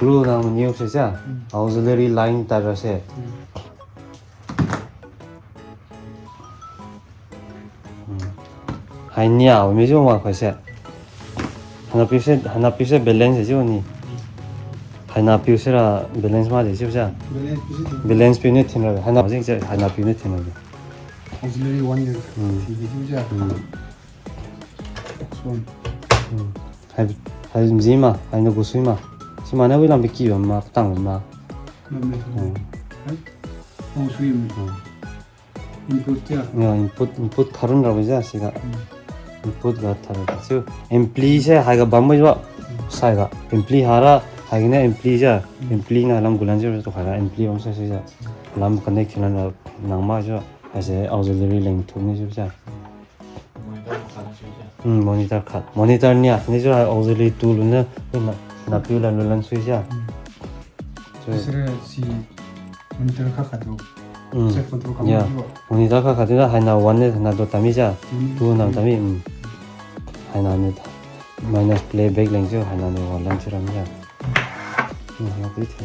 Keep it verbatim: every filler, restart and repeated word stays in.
Ru nang menu se sia. Hmm. Auxiliary line ta ra se. Hmm. Hmm. Hai nia, mi ju ma koi se. Hana piu se, hana piu se balance se ju ni. Haina piu se ra balance ma de ju sia. Balance piu se ju. Balance piu ne thin ra. Haina jing se, haina piu ne thin ra. Auxiliary one ye. Hmm. Thin de ju sia. Hmm. Next one. Hmm. Hai, hai zi ma, hai ne gu sui ma. Si ma ne wi lam be ki bam ma, tang bam ma. Bam le. Hmm. Hai. Hong sui ma. Hmm. Input ya. Ya, input, input karun ra wi ja si ga. Hmm. Input ga tha ra si. Ampli se hai ga bam wi ba. Hmm. Sai ga. Ampli ha ra, hai ne ampli ja. Hmm. Ampli na lam gulan se to hai ga. Ampli bam sa si ja. Lam connect kilan ra nang ma ja. Hai se auxiliary leng thu ni si ja. Monitor khat. Hmm, monitor khat. Monitor nia, ni ju auxiliary tool ne, na, na piu lan lu lan sui sia. Hmm. So, sere si monitor khat khat lu. Hmm. Set control kam. Ya. Monitor khat khat na, haina one ne, haina do tami sia. Hmm. Two nam tami, hmm. Haina ne ta. Minus playback leng ju, haina ne one lan si ram sia. Hmm, haina pui tha.